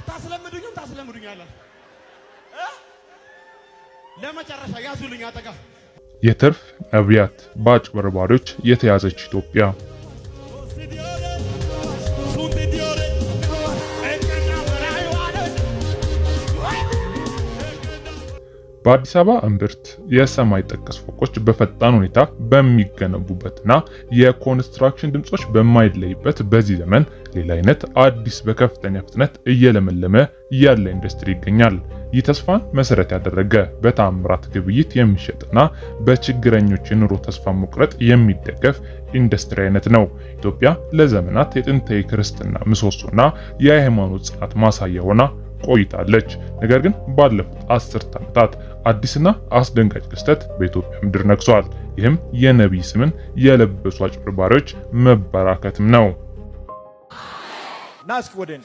አታስለምዱኝም፣ ታስለምዱኛላችሁ። ለመጨረሻ ያዙልኝ አጠጋ። የትርፍ ነቢያት በአጭበርባሪዎች የተያዘች ኢትዮጵያ። በአዲስ አበባ እምብርት የሰማይ ጠቀስ ፎቆች በፈጣን ሁኔታ በሚገነቡበትና የኮንስትራክሽን ድምጾች በማይለይበት በዚህ ዘመን ሌላ አይነት አዲስ በከፍተኛ ፍጥነት እየለመለመ ያለ ኢንዱስትሪ ይገኛል። ይህ ተስፋን መሰረት ያደረገ በታምራት ግብይት የሚሸጥና በችግረኞች የኑሮ ተስፋ መቁረጥ የሚደገፍ ኢንዱስትሪ አይነት ነው። ኢትዮጵያ ለዘመናት የጥንታዊ ክርስትና ምሰሶና የሃይማኖት ጽናት ማሳያ ሆና ቆይታለች። ነገር ግን ባለፉት 10 ዓመታት አዲስና አስደንጋጭ ክስተት በኢትዮጵያ ምድር ነግሷል። ይህም የነቢይ ስምን የለበሱ አጭበርባሪዎች መበራከትም ነው። ና እስኪ ወደ እኔ።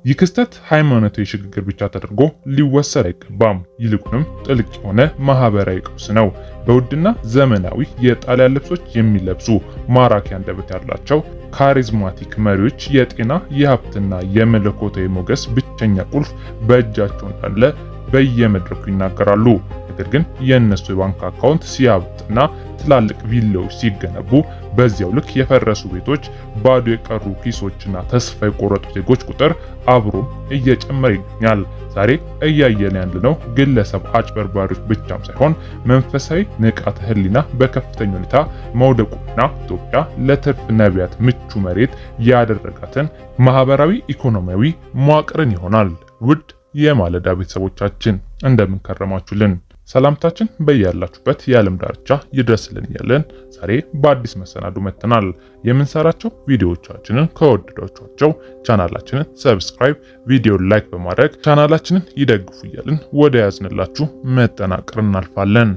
ይህ ክስተት ሃይማኖታዊ ሽግግር ብቻ ተደርጎ ሊወሰድ አይገባም። ይልቁንም ጥልቅ የሆነ ማህበራዊ ቀውስ ነው። በውድና ዘመናዊ የጣሊያን ልብሶች የሚለብሱ ማራኪ አንደበት ያላቸው charismatic መሪዎች የጤና፣ የሀብትና የመለኮታዊ ሞገስ ብቸኛ ቁልፍ በእጃቸው እንዳለ በየመድረኩ ይናገራሉ። ነገር ግን የእነሱ የባንክ አካውንት ሲያብጥና ትላልቅ ቪላዎች ሲገነቡ በዚያው ልክ የፈረሱ ቤቶች፣ ባዶ የቀሩ ኪሶችና ተስፋ የቆረጡ ዜጎች ቁጥር አብሮም እየጨመረ ይገኛል። ዛሬ እያየን ያለነው ግለሰብ አጭበርባሪዎች ብቻም ሳይሆን መንፈሳዊ ንቃተ ሕሊና በከፍተኛ ሁኔታ መውደቁና ኢትዮጵያ ለትርፍ ነቢያት ምቹ መሬት ያደረጋትን ማህበራዊ ኢኮኖሚያዊ መዋቅርን ይሆናል። ውድ የማለዳ ቤተሰቦቻችን እንደምን ከረማችሁልን? ሰላምታችን በያላችሁበት የዓለም ዳርቻ ይድረስልን እያለን ዛሬ በአዲስ መሰናዶ መጥተናል። የምንሰራቸው ቪዲዮዎቻችንን ከወደዳችኋቸው ቻናላችንን subscribe፣ ቪዲዮ like በማድረግ ቻናላችንን ይደግፉ እያልን ወደ ያዝንላችሁ መጠናቀር እናልፋለን።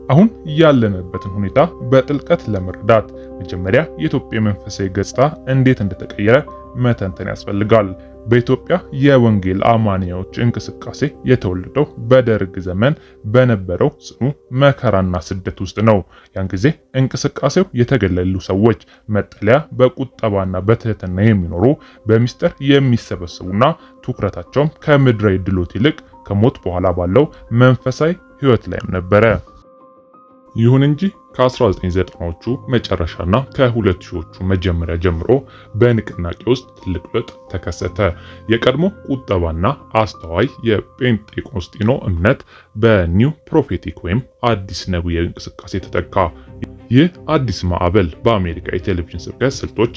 አሁን ያለንበትን ሁኔታ በጥልቀት ለመረዳት መጀመሪያ የኢትዮጵያ መንፈሳዊ ገጽታ እንዴት እንደተቀየረ መተንተን ያስፈልጋል። በኢትዮጵያ የወንጌል አማንያዎች እንቅስቃሴ የተወለደው በደርግ ዘመን በነበረው ጽኑ መከራና ስደት ውስጥ ነው። ያን ጊዜ እንቅስቃሴው የተገለሉ ሰዎች መጠለያ፣ በቁጠባና በትህትና የሚኖሩ፣ በሚስጥር የሚሰበሰቡና ትኩረታቸውም ከምድራዊ ድሎት ይልቅ ከሞት በኋላ ባለው መንፈሳዊ ሕይወት ላይም ነበረ። ይሁን እንጂ ከ1990ዎቹ መጨረሻና ከ2000ዎቹ መጀመሪያ ጀምሮ በንቅናቄ ውስጥ ትልቅ ለውጥ ተከሰተ። የቀድሞ ቁጠባና አስተዋይ የጴንጤቆስጢኖ እምነት በ New Prophetic ወይም አዲስ ነቢያዊ እንቅስቃሴ ተተካ። ይህ አዲስ ማዕበል በአሜሪካ የቴሌቪዥን ስብከት ስልቶች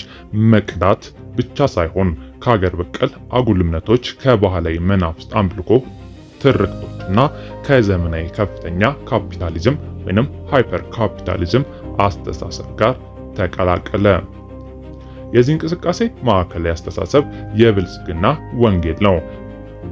መቅዳት ብቻ ሳይሆን ከሀገር በቀል አጉል እምነቶች፣ ከባህላዊ መናፍስት አምልኮ ትርክቶችና ከዘመናዊ ከፍተኛ ካፒታሊዝም ወይንም hyper capitalism አስተሳሰብ ጋር ተቀላቀለ። የዚህ እንቅስቃሴ ማዕከላዊ አስተሳሰብ የብልጽግና ወንጌል ነው።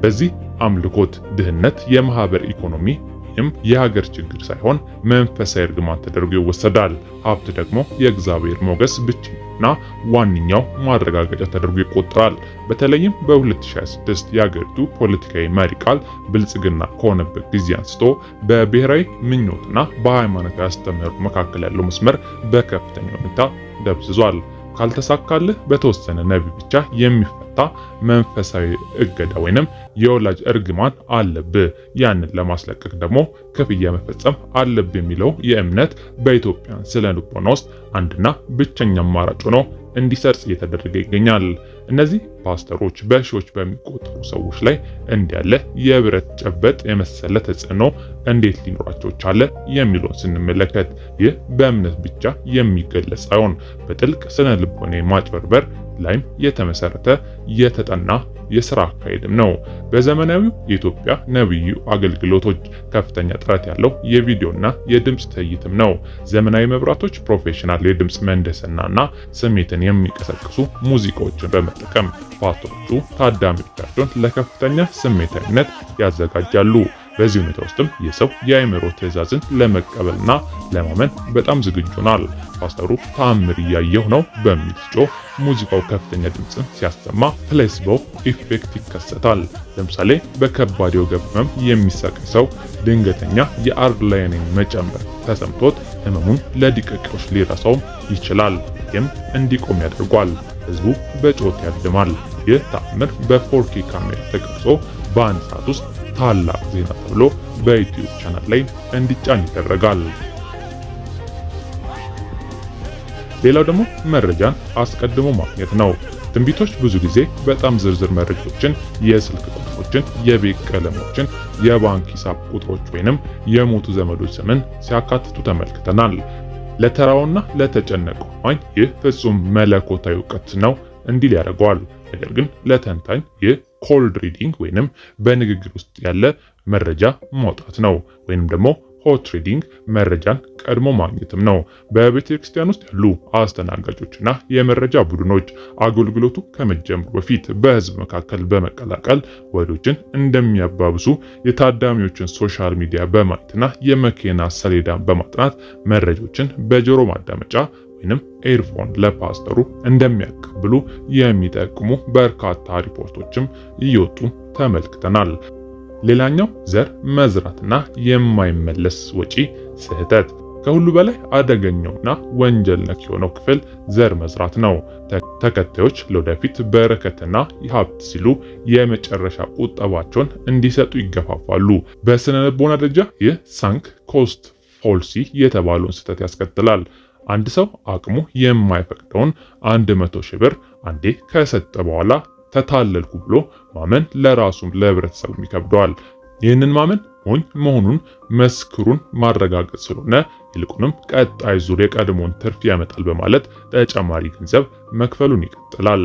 በዚህ አምልኮት ድህነት የማህበር ኢኮኖሚ ወይም የሀገር ችግር ሳይሆን መንፈሳዊ እርግማን ተደርጎ ይወሰዳል። ሀብት ደግሞ የእግዚአብሔር ሞገስ ብቸኛና ዋነኛው ማረጋገጫ ተደርጎ ይቆጠራል። በተለይም በ2026 የሀገሪቱ ፖለቲካዊ መሪ ቃል ብልጽግና ከሆነበት ጊዜ አንስቶ በብሔራዊ ምኞትና በሃይማኖታዊ አስተምህሮ መካከል ያለው መስመር በከፍተኛ ሁኔታ ደብዝዟል። ካልተሳካልህ በተወሰነ ነቢይ ብቻ የሚፈታ መንፈሳዊ እገዳ ወይንም የወላጅ እርግማን አለብህ፣ ያንን ለማስለቀቅ ደግሞ ክፍያ መፈጸም አለብህ የሚለው የእምነት በኢትዮጵያ ስነ ልቦና ውስጥ አንድና ብቸኛ አማራጭ ሆኖ እንዲሰርጽ እየተደረገ ይገኛል። እነዚህ ፓስተሮች በሺዎች በሚቆጠሩ ሰዎች ላይ እንዲያለ የብረት ጨበጥ የመሰለ ተጽዕኖ እንዴት ሊኖራቸው ቻለ የሚለውን ስንመለከት ይህ በእምነት ብቻ የሚገለጽ ሳይሆን በጥልቅ ስነ ልቦና ማጭበርበር ላይም የተመሰረተ የተጠና የስራ አካሄድም ነው። በዘመናዊው የኢትዮጵያ ነብዩ አገልግሎቶች ከፍተኛ ጥራት ያለው የቪዲዮና የድምጽ ትዕይንትም ነው። ዘመናዊ መብራቶች፣ professional የድምጽ ምህንድስናና ስሜትን የሚቀሰቅሱ ሙዚቃዎችን በመጠቀም ፓስተሮቹ ታዳሚዎቻቸውን ለከፍተኛ ስሜታዊነት ያዘጋጃሉ። በዚህ ሁኔታ ውስጥም የሰው የአእምሮ ትዕዛዝን ለመቀበልና ለማመን በጣም ዝግጁ ይሆናል። ፓስተሩ ተአምር እያየሁ ነው በሚል ሲጮህ ሙዚቃው ከፍተኛ ድምፅን ሲያሰማ placebo effect ይከሰታል። ለምሳሌ በከባድ የወገብ ህመም የሚሰቃይ ሰው ድንገተኛ የአድሬናሊን መጨመር ተሰምቶት ህመሙን ለደቂቃዎች ሊረሳውም ይችላል። ይህም እንዲቆም ያደርጓል። ህዝቡ በጩኸት ያድማል። ይህ ተአምር በ 4K ካሜራ ተቀርጾ በአንድ ሰዓት ውስጥ ታላቅ ዜና ተብሎ በዩቲዩብ ቻናል ላይ እንዲጫን ይደረጋል። ሌላው ደግሞ መረጃን አስቀድሞ ማግኘት ነው። ትንቢቶች ብዙ ጊዜ በጣም ዝርዝር መረጃዎችን፣ የስልክ ቁጥሮችን፣ የቤት ቀለሞችን፣ የባንክ ሂሳብ ቁጥሮች ወይንም የሞቱ ዘመዶች ስምን ሲያካትቱ ተመልክተናል። ለተራውና ለተጨነቀው አማኝ ይህ ፍጹም መለኮታዊ እውቀት ነው እንዲል ያደርገዋል። ነገር ግን ለተንታኝ ይህ cold reading ወይንም በንግግር ውስጥ ያለ መረጃ ማውጣት ነው፣ ወይንም ደግሞ hot reading መረጃን ቀድሞ ማግኘትም ነው። በቤተ ክርስቲያን ውስጥ ያሉ አስተናጋጆችና የመረጃ ቡድኖች አገልግሎቱ ከመጀመሩ በፊት በህዝብ መካከል በመቀላቀል ወሬዎችን እንደሚያባብሱ የታዳሚዎችን social media በማየትና የመኪና ሰሌዳን በማጥናት መረጃዎችን በጆሮ ማዳመጫ ወይንም earphone ለፓስተሩ እንደሚያቀብሉ የሚጠቅሙ በርካታ ሪፖርቶችም እየወጡ ተመልክተናል። ሌላኛው ዘር መዝራትና የማይመለስ ወጪ ስህተት። ከሁሉ በላይ አደገኛውና ወንጀል ነክ የሆነው ክፍል ዘር መዝራት ነው። ተከታዮች ለወደፊት በረከትና ሀብት ሲሉ የመጨረሻ ቁጠባቸውን እንዲሰጡ ይገፋፋሉ። በስነ ልቦና ደረጃ ይህ sunk cost fallacy የተባለውን ስህተት ያስከትላል። አንድ ሰው አቅሙ የማይፈቅደውን 100,000 ብር አንዴ ከሰጠ በኋላ ተታለልኩ ብሎ ማመን ለራሱም ለህብረተሰቡም ይከብደዋል። ይህንን ማመን ሞኝ መሆኑን መስክሩን ማረጋገጥ ስለሆነ ይልቁንም ቀጣይ ዙር የቀድሞውን ትርፍ ያመጣል በማለት ተጨማሪ ገንዘብ መክፈሉን ይቀጥላል።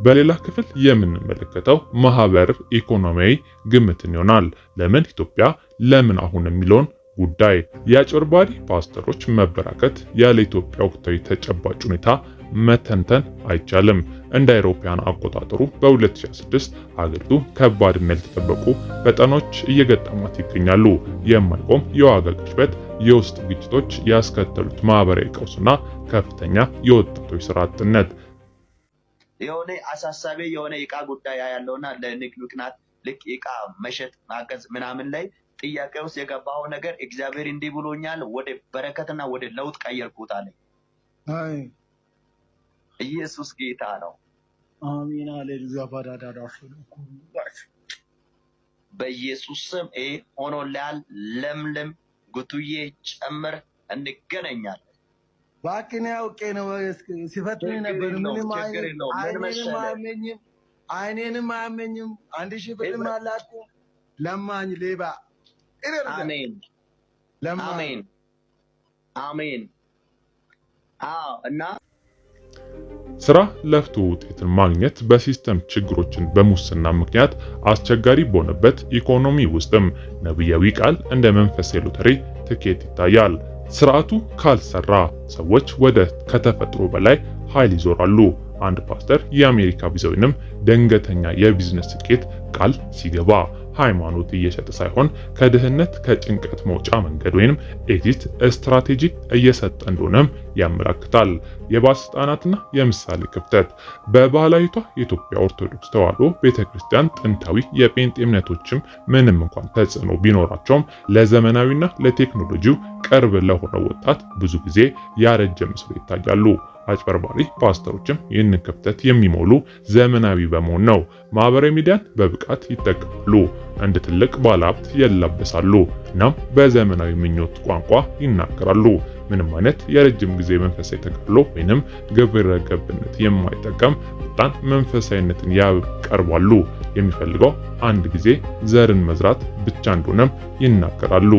በሌላ ክፍል የምንመለከተው ማህበር ኢኮኖሚያዊ ግምትን ይሆናል። ለምን ኢትዮጵያ፣ ለምን አሁን የሚለውን ጉዳይ። የአጭበርባሪ ፓስተሮች መበራከት ያለ ኢትዮጵያ ወቅታዊ ተጨባጭ ሁኔታ መተንተን አይቻልም። እንደ አውሮፓውያን አቆጣጠሩ በ2006 ሀገሪቱ ከባድና ያልተጠበቁ ፈተናዎች እየገጠሟት ይገኛሉ። የማይቆም የዋጋ ግሽበት፣ የውስጥ ግጭቶች ያስከተሉት ማህበራዊ ቀውስና ከፍተኛ የወጣቶች ስራ አጥነት። የሆነ አሳሳቢ የሆነ እቃ ጉዳይ ያለውና ለንግድ ምክንያት ልክ እቃ መሸጥ ማገዝ ምናምን ላይ ጥያቄ ውስጥ የገባው ነገር እግዚአብሔር እንዲህ ብሎኛል፣ ወደ በረከትና ወደ ለውጥ ቀየርኩት አለኝ። ኢየሱስ ጌታ ነው። አሜን። አሌሉያ። በኢየሱስ ስም ይሄ ሆኖልሃል። ለምለም ጉቱዬ ጨምር፣ እንገናኛለን። እባክህ እኔ አውቄ ነው ሲፈትኝ ነበር። ምንም አይኔንም አያመኝም፣ አይኔንም አያመኝም። 1,000 ብርም አላውቅም። ለማኝ ሌባ። አሜን፣ አሜን፣ አሜን። አዎ እና ስራ ለፍቶ ውጤትን ማግኘት በ system ችግሮችን በሙስና ምክንያት አስቸጋሪ በሆነበት ኢኮኖሚ ውስጥም ነብያዊ ቃል እንደ መንፈሳዊ ሎተሪ ትኬት ይታያል። ስርዓቱ ካልሰራ ሰዎች ወደ ከተፈጥሮ በላይ ኃይል ይዞራሉ። አንድ ፓስተር የአሜሪካ ቪዛ ወይንም ድንገተኛ የቢዝነስ ስኬት ቃል ሲገባ ሃይማኖት እየሸጠ ሳይሆን ከድህነት ከጭንቀት መውጫ መንገድ ወይንም exit strategy እየሰጠ እንደሆነም ያመላክታል። የባለስልጣናትና የምሳሌ ክፍተት በባህላዊቷ የኢትዮጵያ ኦርቶዶክስ ተዋሕዶ ቤተክርስቲያን ጥንታዊ የጴንጤ እምነቶችም ምንም እንኳን ተጽዕኖ ቢኖራቸውም ለዘመናዊና ለቴክኖሎጂው ቅርብ ለሆነው ወጣት ብዙ ጊዜ ያረጀ መስሎ ይታያሉ። አጭበርባሪ ፓስተሮችም ይህንን ክፍተት የሚሞሉ ዘመናዊ በመሆን ነው። ማህበራዊ ሚዲያን በብቃት ይጠቀማሉ፣ እንደ ትልቅ ባለሀብት ይላበሳሉ፣ እናም በዘመናዊ ምኞት ቋንቋ ይናገራሉ። ምንም አይነት የረጅም ጊዜ መንፈሳዊ ተጋድሎ ወይንም ግብረ ገብነት የማይጠቀም ፈጣን መንፈሳዊነትን ያቀርባሉ። የሚፈልገው አንድ ጊዜ ዘርን መዝራት ብቻ እንደሆነም ይናገራሉ።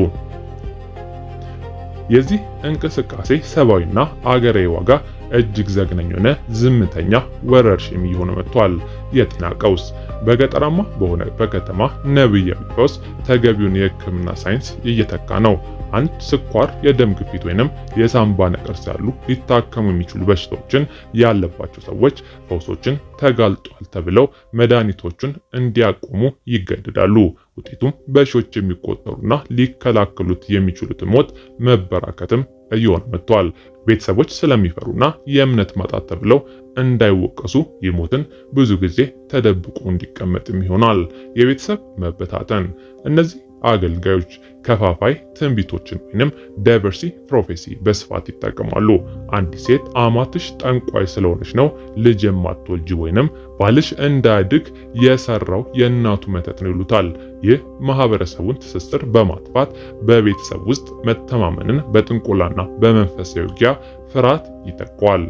የዚህ እንቅስቃሴ ሰብአዊና አገራዊ ዋጋ እጅግ ዘግናኝ የሆነ ዝምተኛ ወረርሽኝ እየሆነ መጥቷል። የጤና ቀውስ በገጠራማ በሆነ በከተማ ነብያዊ ፈውስ ተገቢውን የሕክምና ሳይንስ እየተካ ነው። አንድ ስኳር፣ የደም ግፊት ወይንም የሳምባ ነቀርሳ ያሉ ሊታከሙ የሚችሉ በሽታዎችን ያለባቸው ሰዎች ፈውሶችን ተጋልጧል ተብለው መድኃኒቶቹን እንዲያቆሙ ይገደዳሉ። ውጤቱም በሺዎች የሚቆጠሩና ሊከላከሉት የሚችሉትን ሞት መበራከትም እየሆነ መጥቷል። ቤተሰቦች ስለሚፈሩና የእምነት ማጣት ተብለው እንዳይወቀሱ የሞትን ብዙ ጊዜ ተደብቆ እንዲቀመጥም ይሆናል። የቤተሰብ መበታተን፣ እነዚህ አገልጋዮች ከፋፋይ ትንቢቶችን ወይንም diversity prophecy በስፋት ይጠቀማሉ። አንዲት ሴት አማትሽ ጠንቋይ ስለሆነች ነው ልጅ የማትወልጂ ወይንም ባልሽ እንዳያድግ የሰራው የእናቱ መተት ነው ይሉታል። ይህ ማህበረሰቡን ትስስር በማጥፋት በቤተሰብ ውስጥ መተማመንን በጥንቆላና በመንፈሳዊ ውጊያ ፍርሃት ይተኳል።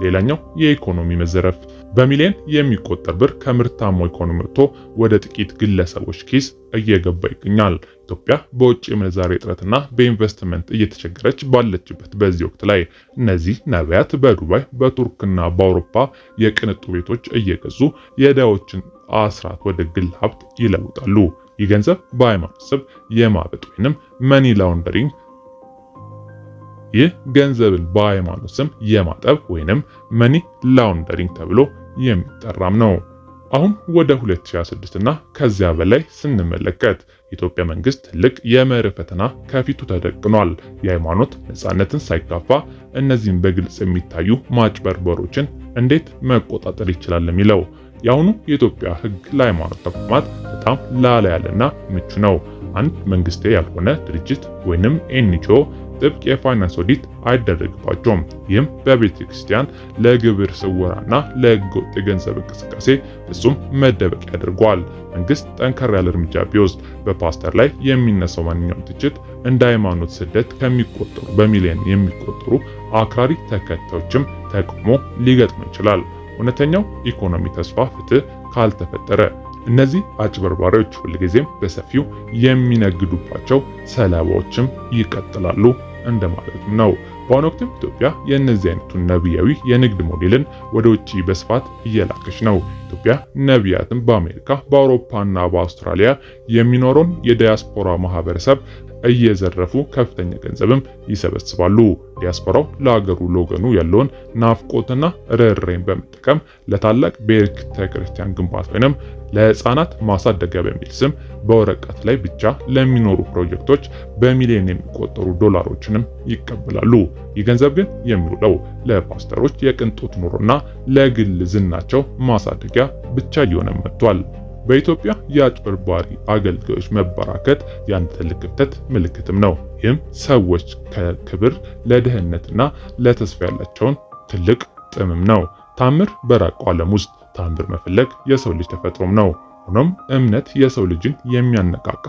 ሌላኛው የኢኮኖሚ መዘረፍ፣ በሚሊዮን የሚቆጠር ብር ከምርታማው ኢኮኖሚ ወጥቶ ወደ ጥቂት ግለሰቦች ኪስ እየገባ ይገኛል። ኢትዮጵያ በውጭ ምንዛሬ እጥረትና በኢንቨስትመንት እየተቸገረች ባለችበት በዚህ ወቅት ላይ እነዚህ ነቢያት በዱባይ፣ በቱርክና በአውሮፓ የቅንጡ ቤቶች እየገዙ የድሃዎችን አስራት ወደ ግል ሀብት ይለውጣሉ። ይህ ገንዘብ በሃይማኖት ስም የማበጥ ወይንም money laundering ይህ ገንዘብን በሃይማኖት ስም የማጠብ ወይንም money laundering ተብሎ የሚጠራም ነው። አሁን ወደ 2026 እና ከዚያ በላይ ስንመለከት የኢትዮጵያ መንግስት ትልቅ የመርህ ፈተና ከፊቱ ተደቅኗል። የሃይማኖት ነጻነትን ሳይጋፋ እነዚህን በግልጽ የሚታዩ ማጭበርበሮችን እንዴት መቆጣጠር ይችላል የሚለው። የአሁኑ የኢትዮጵያ ሕግ ለሃይማኖት ተቋማት በጣም ላላ ያለና ምቹ ነው። አንድ መንግስታዊ ያልሆነ ድርጅት ወይንም NGO ጥብቅ የፋይናንስ ኦዲት አይደረግባቸውም። ይህም በቤተ ክርስቲያን ለግብር ስወራና ለህገወጥ የገንዘብ እንቅስቃሴ ፍጹም መደበቅ ያደርገዋል። መንግስት ጠንከር ያለ እርምጃ ቢወስድ በፓስተር ላይ የሚነሳው ማንኛውም ትችት እንደ ሃይማኖት ስደት ከሚቆጠሩ በሚሊዮን የሚቆጠሩ አክራሪ ተከታዮችም ተቃውሞ ሊገጥም ይችላል። እውነተኛው ኢኮኖሚ ተስፋ ፍትህ ካልተፈጠረ እነዚህ አጭበርባሪዎች ሁልጊዜም በሰፊው የሚነግዱባቸው ሰለባዎችም ይቀጥላሉ እንደማለትም ነው። በአሁኑ ወቅትም ኢትዮጵያ የእነዚህ አይነቱን ነቢያዊ የንግድ ሞዴልን ወደ ውጪ በስፋት እየላከች ነው። ኢትዮጵያ ነቢያትን በአሜሪካ፣ በአውሮፓና በአውስትራሊያ የሚኖረውን የዲያስፖራ ማህበረሰብ እየዘረፉ ከፍተኛ ገንዘብም ይሰበስባሉ። ዲያስፖራው ለሀገሩ ለወገኑ ያለውን ናፍቆትና ርኅራኄን በመጠቀም ለታላቅ ቤተ ክርስቲያን ግንባታ ወይንም ለህፃናት ማሳደጊያ በሚል ስም በወረቀት ላይ ብቻ ለሚኖሩ ፕሮጀክቶች በሚሊዮን የሚቆጠሩ ዶላሮችንም ይቀበላሉ። ይህ ገንዘብ ግን የሚውለው ለፓስተሮች የቅንጦት ኑሮና ለግል ዝናቸው ማሳደጊያ ብቻ እየሆነ መጥቷል። በኢትዮጵያ የአጭበርባሪ አገልጋዮች መበራከት የአንድ ትልቅ ክፍተት ምልክትም ነው። ይህም ሰዎች ከክብር ለድህነትና ለተስፋ ያላቸውን ትልቅ ጥምም ነው። ታምር በራቀው ዓለም ውስጥ ታምር መፈለግ የሰው ልጅ ተፈጥሮም ነው። ሆኖም እምነት የሰው ልጅን የሚያነቃቃ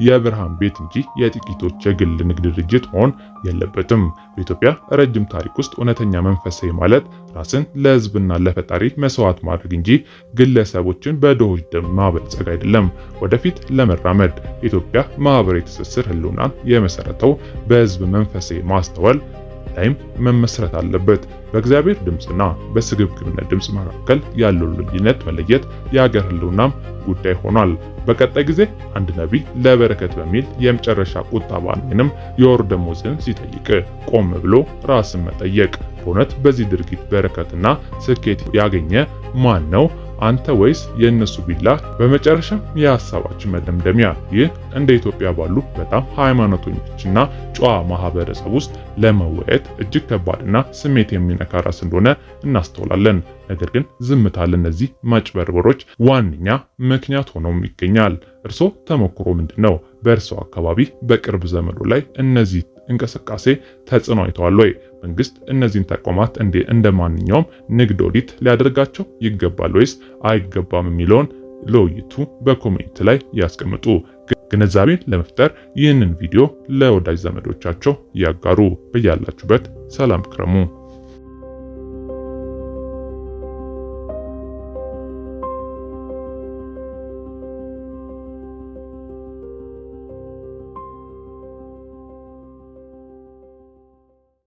የብርሃን ቤት እንጂ የጥቂቶች የግል ንግድ ድርጅት መሆን የለበትም። በኢትዮጵያ ረጅም ታሪክ ውስጥ እውነተኛ መንፈሳዊ ማለት ራስን ለሕዝብና ለፈጣሪ መስዋዕት ማድረግ እንጂ ግለሰቦችን በድሆች ደም ማበልጸግ አይደለም። ወደፊት ለመራመድ የኢትዮጵያ ማህበራዊ ትስስር ህልውናን የመሰረተው በሕዝብ መንፈሳዊ ማስተዋል ላይም መመስረት አለበት። በእግዚአብሔር ድምፅና በስግብግብነት ድምፅ መካከል ያለው ልዩነት መለየት የሀገር ህልውናም ጉዳይ ሆኗል። በቀጣይ ጊዜ አንድ ነቢይ ለበረከት በሚል የመጨረሻ ቁጠባን ወይንም የወር ደመወዝን ሲጠይቅ ቆም ብሎ ራስን መጠየቅ፣ በእውነት በዚህ ድርጊት በረከትና ስኬት ያገኘ ማን ነው? አንተ ወይስ የእነሱ ቢላ? በመጨረሻም የሀሳባችን መደምደሚያ፣ ይህ እንደ ኢትዮጵያ ባሉ በጣም ሃይማኖተኞችና ጨዋ ማህበረሰብ ውስጥ ለመወያየት እጅግ ከባድና ስሜት የሚነካ ራስ እንደሆነ እናስተውላለን። ነገር ግን ዝምታ ለእነዚህ ማጭበርበሮች ዋነኛ ምክንያት ሆኖም ይገኛል። እርሶ ተሞክሮ ምንድን ነው? በእርሶ አካባቢ በቅርብ ዘመኑ ላይ እነዚህ እንቅስቃሴ ተጽዕኖ አይተዋል ወይ? መንግስት እነዚህን ተቋማት እንደ ማንኛውም ንግድ ኦዲት ሊያደርጋቸው ይገባል ወይስ አይገባም የሚለውን ለውይይቱ በ comment ላይ ያስቀምጡ። ግንዛቤን ለመፍጠር ይህንን ቪዲዮ ለወዳጅ ዘመዶቻቸው ያጋሩ። በያላችሁበት ሰላም ክረሙ።